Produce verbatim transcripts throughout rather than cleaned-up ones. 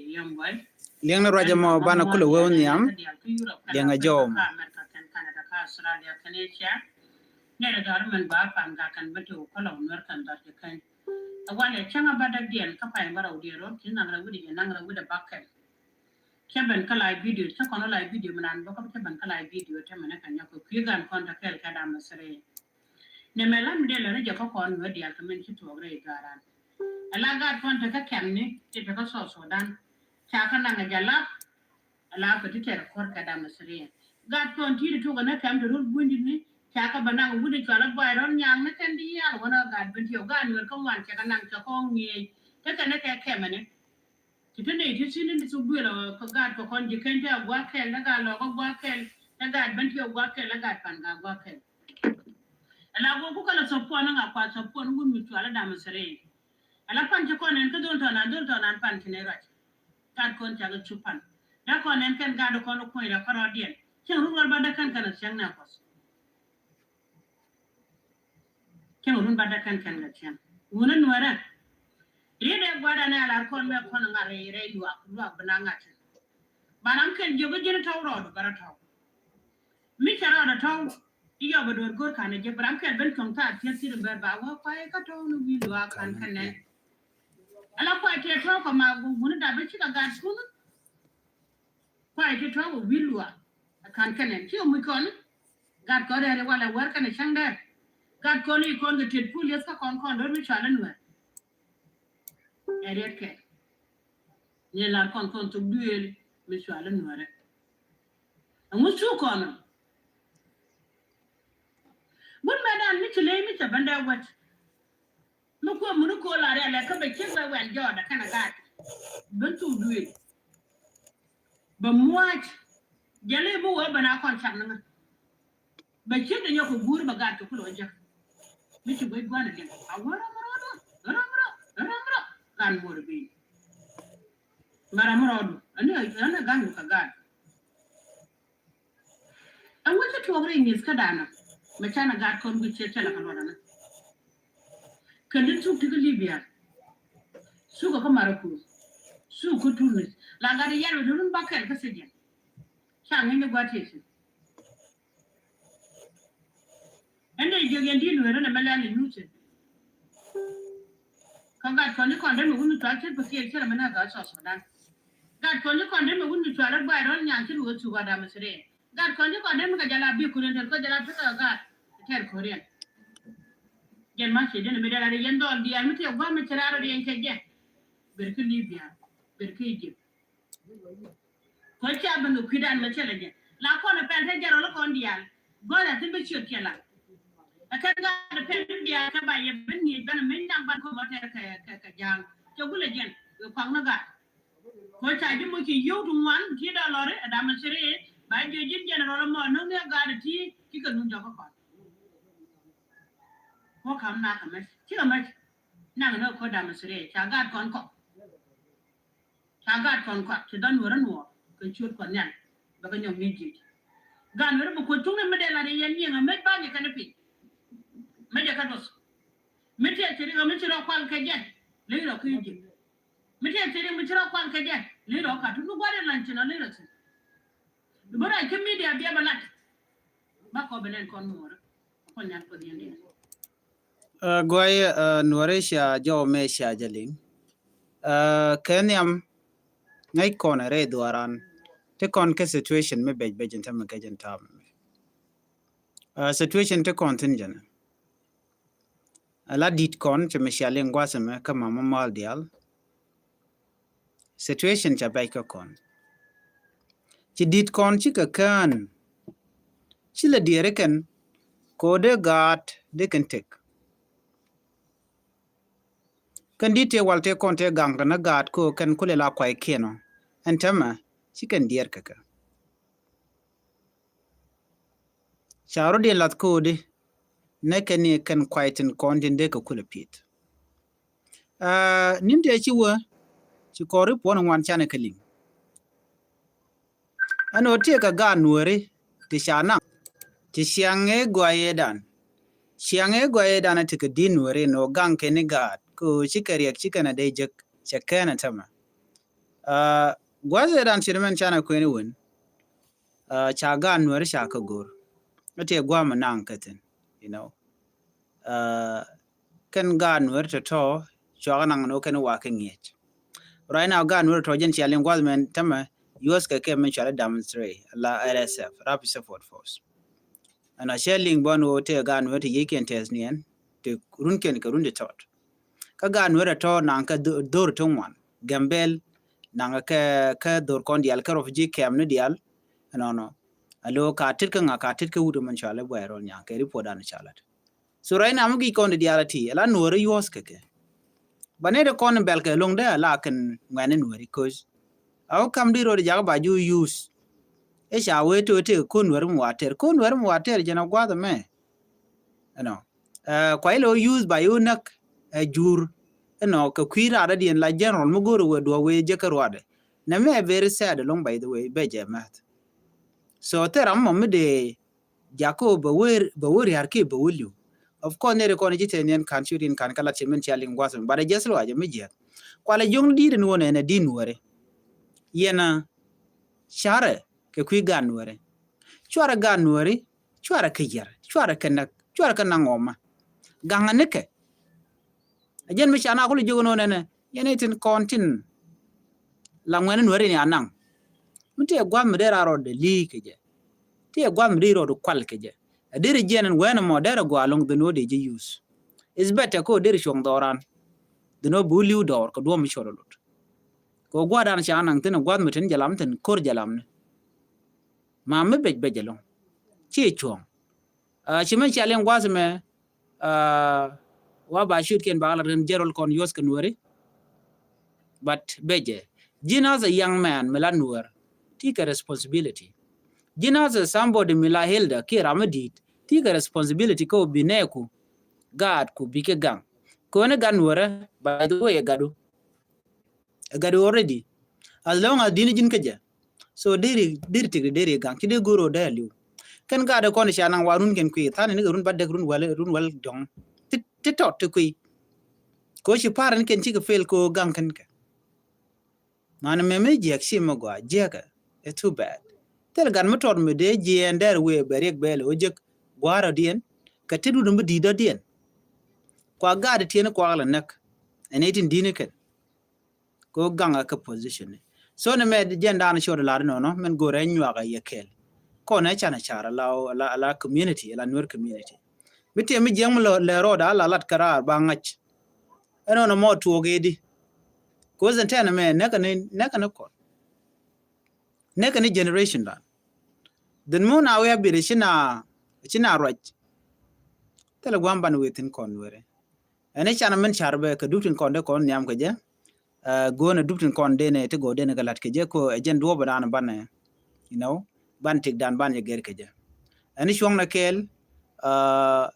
Liɛŋni ruac ɛmɔ banɛ kulɛ wee wä nhiam. Liɛŋ a jɔw mɔ. Nɛrɛ gɔ̱r mɛn ba pan ga kɛn bä ti wä kɔlɔ wä nuɛr kɛn dhɔr ti kɛn. Ɛ walɛ cäŋ a ba däk diɛn kä pay mɛ rɛw diɛn rot ti naŋ rɛw wi̱dɛ jɛ naŋ rɛw wi̱dɛ bak kɛn. Cä ben kä live video, cä kɔn live video mi nan bä kä cä ben kä live video te mɛnɛ kɛ nyɔk kɛ kui̱ gan kɔn te kɛl kɛ dam mɛ sere. Nɛ mɛ lam dee lɛ rɛ jɛ kä kɔn nuɛ dial kɛ mɛn ci tuɔk rɛ i garan. Ala gat kɔn te kä kɛmni ti te kä South Sudan. Ca kä naŋ a jalap. Ala kɛ ti tɛr kɔr kɛ dam mɛ sere. Gat kɔn ti ti tuɔk nɛ kɛm te rul bundi ni ca kä ba naŋ wudi cɔl a bɔy rɔn nyaŋ ni kɛn di yal wänä gat ben ti ɔ gat nuɛ kä wan cɛ kä naŋ cɛ kɔn ŋiɛc. Te kɛ nɛ kɛ kɛmɛ ni. Ti te nɛy ti thi̱n ni thok duël ɔ kä gaat kɛ kɔn ji̱ keny ti a gua̱a̱k kɛl, te gaat lɔɔk a gua̱a̱k kɛl, te gaat ben ti a gua̱a̱k kɛl, te gaat pan ka gua̱a̱k kɛl. Ala guɔ ku kala thop puɔn ŋa kua thop puɔn wun mi cual a dam sere. Ala pan ci kɔn ɛn kä dhol tɔnan, dhol tɔnan pan ci nɛ ruac. Gaat kɔn cak cu pan. Da kɔn ɛn kɛn gaat kɔn kuɔny la kɔrɔɔdiɛn. Cieŋ run wal ba da kɛn kɛn a thiaŋ na kuɔth. Cieŋ run ba däk kɛn kɛn kɛ cieŋ. Wunä nuɛrɛ. Riet ɛ gua̱dan ɛ lar kɔn mɛ kɔn ŋa̱r rɛy rɛy luak, luak bi na ŋa̱t. Ba ram kɛn jiök ji̱n tɔw rɔɔdu bärä tɔw. Mi cɛ rɔɔdu tɔw. I̱ yɔp ɛ duɔr go̱r ka̱n ɛ ji̱ ba ram kɛn ben cuɔ̱ŋ thaar tiɛth ti̱t ɛ bɛr ba wä kuay kä tɔw ni wi̱i̱ luak ka̱n kɛn nɛ. Ala kuay tiɛth tɔw kɛ ma wunä dap bi cikɛ gat kun. Kuay ti tɔ̱ wä wi̱i̱ luaak. Ka̱n kɛnɛ ci wä muc kɔn. Gat kɔn rɛɛri walɛ wär kɛnɛ cäŋ dɛr. Gat kɔn i̱ kɔn kɛ tet pul yeth kä kɔn kɔn do̱r mi cual in wär. Ɛ riɛt kɛ. Ni lar kɔn kɔn thok duëël mi cual in wärɛ. Ɛŋu cu kɔn. Wun mɛ dan mi ci ley mi cɛ bändɛ wät. Mi kuɛ muni ko̱o̱l a riɛlɛ kä bɛ ciek bɛ wɛl jɔɔdɛ kɛnɛ gaat. Bä thuk duëël. Bɛ mua̱a̱c. Jɛli mi wee bɛ na kɔn cak ni ŋä. Bɛ ciek dɛ nyɔk kɛ guur bɛ gaat kɛ kulɛ wä jek. Mi ci guec gua̱n a liɛŋ. A wä ram rɔɔdu, ram rɔ, ram rɔ. Gan muɔr bi. Mɛ ram rɔɔdu. Ani, ani gan kɛ gaat. Ɛŋu ci tuɔɔk rɛy mi̱eth kädanɔ mɛ canɛ gaat kɔn gui̱c cɛ cɛ lɛ kɛ luɔtdɛ ni. Kɛn di thuk ti kä Libya. Thuk kä Maroko. Thuk kä Tunis. La gat di yɛn wä di run bakɛl kä sijin. Ca ŋi̱n ni gua̱t tiecin. Ɛn dee jiök yɛn di nueerä ni mɛ lɛl ni nyuucin. Kä gat kɔn ni kɔn dee mi wun mi cual cir bi kiɛɛr cir mi na gat South Sudan. Gat kɔn ni kɔn dee mi wun mi cual rɔ guay rɔl nyan cir wä thuk a dam Israel. Gat kɔn ni kɔn dee mi kɛ jala bi Korean tɛr kɔ jala tekɛ gat tɛr Korean. Jɛn ma ci dee ni mi dee la di yɛn dhɔl diaal mi tëë gua̱a̱m mi ci raar rɔ di yɛn cɛ jɛ. Ber ki Libya, ber ki Egypt. Kɔ ca ben kɛ kui̱dan mɛ cɛ lɛ jɛ la kɔn ɛ pɛl te jɛ rɔ lä kɔn diaal. Gɔl ɛ ti bi ciöt cɛ la. Ɛ kɛn gaat ɛ pɛl bi diaal kɛ ba yɛ ben ŋi̱i̱c ben ɛ mi naŋ ban kɔn mɔ tɛr kɛ kɛ kɛ ja̱a̱ŋ cɛ gulɛ jɛn kɛ kuaŋ ni gaat. Kɔ ca ji̱ mɔ ci yio̱w ti ŋuan ti dɔlɔri ɛ dam ɛ siri ba jiö ji̱n jɛn rɔ lä mɔ no̱ŋ ni ɛ gaat ɛ ti ci kɛ nun jɔk kä kɔn. Kɔ kam nak kɛ mɛ ci kɛ mɛ naŋ ni kɔ dam ɛ siri ca gaat kɔn kɔ. Ca gaat kɔn kɔak ci dhɔn nuɔrä nuɔɔr kɛ ciöt kɔn nhial bɛ kɛ nyɔk ni jiec. Gaat nuɔrä bi kuoth cuŋni mi dee lat yɛn nyiŋ a mec ba jɛ kɛn piny. Mec jɛ kä duɔth mi tiɛɛk ci rik a mi ci rɔ kual kɛ jɛ. Ley rɔ kä jiec mi tiɛɛk ci rik mi ci rɔ kual kɛ jɛ. Ley rɔ kä tun mi gua̱r in lan ci nɔ ley rɔ thi̱n. Bi bä rac kä media bia bɛ lat. Ba kɔ bi nɛn kɔn nuɔrä kɔn nyan kɔn yɛn diɛn. Ɛ guay ɛ nuɔri cia jɔw mɛ cia jɛ liŋ. Ɛ kɛ nhiam ŋäc kɔn ɛ rɛy dhuaran ti kɔn kɛ situation mi bec bec in tämɛ kɛ jɛn tam. Ɛ situation ti kɔn thin jɛn. Ɛ la dit kɔn cɛ mi cia liŋ gua̱th ɛmɛ kä mama mal dial. Situation ca bɛc kä kɔn. Ci dit kɔn cikɛ kään. Ci lɛ diɛɛri kɛn kɛ ɣöö dee gaat dee kɛn tëk. Kɛn dit tëë wal tëë kɔn tëë gaŋ tɛn ɣä gaat kɛ ɣöö kɛn kulɛ la kuay kiɛn ɔ. Ɛn täämɛ ci kɛn diɛɛr kɛ kɛ. Ca rɔ diɛn lath ko̱o̱di nɛ kɛn ni kɛn kuay tin kɔn tin dee kɛ kulɛ pi̱i̱th. Aa, ni̱n tëë ci wä ci kɔr i̱ puɔ̱n ŋuan canɛ kɛ liŋ. Ɛn ɣöö tëëkɛ gaat nuääri ti ca naŋ ci ciaŋ ëë gɔaa yëëdan. Ciaŋ ëë gɔaa yëëdan ɛ tekɛ di̱t nuääri ɛn ɣöö gaŋ kɛn i̱ gaat kɛ ɣöö cikɛ riɛk cikɛn ɛ dee jek cɛ kɛn ɛ tämɛ. Uh, gua̱th ëë dan cin mɛn canɛ kuɛni wen. Uh, ca gaat Nuɛri ca kä go̱r. Ɛ tëë gua̱a̱m naŋ kä thi̱n, you know. Uh, kɛn gaat Nuɛri tɔ̱tɔ̱ cuakɛ naŋ ni wä kɛn wa kɛ ŋi̱eec. Right now gaat Nuɛri tɔ̱tɔ̱ jɛn cia liŋ gua̱th mɛn tämɛ U S kɛ kɛ mɛn cualɛ Diamond Three la R S F, Rapid Support Force. Ɛn a cɛ liŋ bɔn wä tëë gaat Nuɛri ti yiëëkiɛn tɛth niɛn ti runkiɛn kɛ run ti tɔt. Kä gaat Nuɛri tɔ̱ naŋ kä dho-, dhor ti ŋuan, Gambel, naŋ kä, kä dhor kɔn diaal kä refugee camp ni diaal. Ɛnɔnɔ. Alo ka tit kä ŋa, ka tit kä wut mɛn cualɛ buay rɔl nyaŋ kɛ report dan cualɛ. So right now mi gi̱i̱c kɔn di diaal a ti ala Nuɛri yuɔth kɛ kɛ. Ba nɛy ti kɔn bɛl kɛ loŋdɛ ala kɛn ŋuɛni Nuɛri, 'cause a wä kam di rɔ di jakä ba ju use. Ɛ ca wee ti wee ti kɛ ko̱n Nuɛri mi wa tɛr, ko̱n Nuɛri mi wa tɛr jɛn a gua̱th ɛmɛ. Ɛnɔ. Ɛ, kua ilɛ wä use ba iwä näk, ɛ, jur. Ɛnɔ, kɛ kui̱ raadä diɛn la general mi go̱o̱r wee duɔ wee jɛ kä ruadɛ. Nɛ mɛ very sad along, by the way, bɛ jɛ mɛth. So thil ram mɔ mi dee jakä wä bɛ wee, bɛ wee ria̱r kiɛ bɛ wee li̱w. Of course nɛy ti kɔn ji̱ tɛn yɛn ka̱n ciöt in ka̱n kä lat ci min cia liŋ gua̱th mi, but ɛ jɛ thil wa jɛ mi jiɛth. Kualɛ jiɔŋ di̱i̱t in wä nɛnɛ di̱i̱t Nuɛri. Yɛn a carɛ kɛ kui̱ gaat Nuɛri. Cuarɛ gaat Nuɛri, cuarɛ kɛ yɛr, cuarɛ kɛ näk, cuarɛ kɛ naŋ ɣɔma. Gaŋɛ nikɛ. A jɛn mi ca na kul jiök ni wä nɛnɛ, yɛn i̱ tin kɔn tin la ŋuɛni Nuɛri ni anaŋ. Mi ti ɛ gua̱th mi dee ra rɔɔdɛ li̱i̱ kɛ jɛ. Ti ɛ gua̱th mi dee rɔɔdɛ kual kɛ jɛ. A deri jiɛn ɛn wɛn ɛmɔ derɛ gɔaa loŋ dhin wä dee jɛ use. It's better kɛ wä deri cuɔ̱ŋ dhɔran. Dhin wä bi wä li̱w dɔɔr kɛ duɔ̱m mi cuɔl ɛ lot. Kɛ wä gua̱th dan ca naŋ thin ɛ gua̱th mi tin jɛ lam thin ko̱r jɛ lam ni. Ma mi bec bec ɛlɔ̱ŋ. Ci cuɔ̱ŋ. Ah, ci mɛn cia liŋ gua̱th mɛ, ah, wa ba ciötkiɛn ba lat kɛn general kɔn yuɔth kɛ Nuɛri. But becɛ. Ji̱n as a young man mi la Nuɛr, ti kɛ responsibility. Ji̱n as a somebody mi la elder kiɛ ram mi di̱i̱t, ti kɛ responsibility kɛ wä bi nɛɛku gaatku bikɛ gaŋ. Kɛ wä ni gat Nuɛrɛ, by the way, ɛ gatdu. Ɛ gatdu already. As long as di̱n ji̱n kä jɛ. So deri, deri tik deri gaŋ, ci dee go̱o̱r wä dee li̱w. Kɛn gaat kɔn ca naŋ wa run kɛn kui̱, tha̱a̱n ni kɛ run ba dek run wäl, run wäl dɔ̱ŋ. Ti, ti tɔt ti kui̱. Ko ci par ni kɛn cikɛ fail ko gaŋ kɛn kɛ. Man mɛ mi jiɛk ci mi gɔaa, jiɛkɛ. It's too bad. Thil gat mi tɔt mi dee jiɛɛn dɛr wee bɛ riɛk bɛɛl wä jek gua̱a̱r ɔ diɛn. Kɛ ti dut mi di̱i̱t ɔ diɛn. Kua gaat tiɛn kuak lɛ näk. Ɛn itin di̱n kɛn. Ko gaŋ a kä position ni. So ni mɛ jɛn dan ciot lar nɔnɔ, mɛn go̱rɛ nyuak a yɛ kɛl. Kɔn ɛ canɛ car ala, ala, ala community, ala Nuer community. Mi tiɛ mi jiɛŋ mi lɛ rɔɔd ala lat kɛ raar ba ŋa̱c. Ɛn nɔnɔ mɔ tuɔk ɛ di. Ko zɛn tɛn mɛ nɛkɛ ni, nɛkɛ ni kɔn. Nɛkɛ ni generation dan. Dhin mun a wee a bir ci na, ci na ruac. Thilɛ guam ban wee thin kɔn were. Ɛn i̱ canɛ min car bɛ kɛ dup tin kɔn dee kɔn nhiam kɛ jɛ. Ɛ, go̱o̱nɛ dup tin kɔn dee nɛ ti gɔɔ dee nɛ kɛ la̱t kɛ jɛ ko ɛ jɛn duɔ̱ɔ̱p dan banɛ, you know, ban tik dan ban jɛ gɛr kɛ jɛ. Ɛn i̱ cuɔ̱ŋnɛ kɛɛl, ɛ,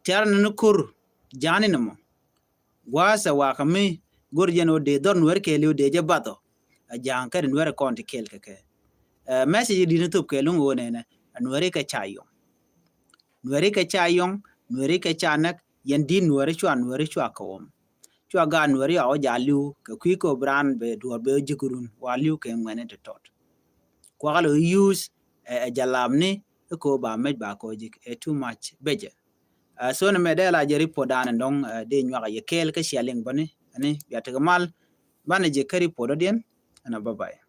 tiarɛ ni ni ko̱r ja̱a̱ni ni mɔ. Gua̱a̱sɛ wakä mi go̱r jɛn wä dee dhɔr Nuɛr kɛɛli wä dee jɛ bathɔ. Ɛ ja̱a̱ŋ kɛn Nuɛr kɔn ti kɛɛl kɛ kɛ. Ɛ, message di̱t ni thop kɛɛl wä nɛnɛ, ɛ Nuɛri kɛ ca yɔŋ. Nuɛri kɛ ca yɔŋ, Nuɛri kɛ ca näk, yɛn di̱t Nuɛri cua Nuɛri cua kɛ wɔm. Cua gaat Nuɛri a wä ja li̱w, kɛ kui̱ kɛ wä bi raan bɛ duɔ̱ɔ̱r bɛ wä ji̱ kɛ run, wa li̱w kɛ ŋuɛni ti tɔt. Kuakä lɛ wä use, ɛ, ɛ jalamni, ɛ kɛ wä ba mec ba kɛ wä ji̱, ɛ too much becɛ. Ɛ, so ni mɛ dee la jɛ report dan ɛn dɔ̱ŋ, ɛ, dee nyuak a yɛ kɛɛl kä cia liŋ bäni, ɛni bia tekɛ mal, banɛ jɛ kä report dɔ̱diɛn, ɛn a bye bye.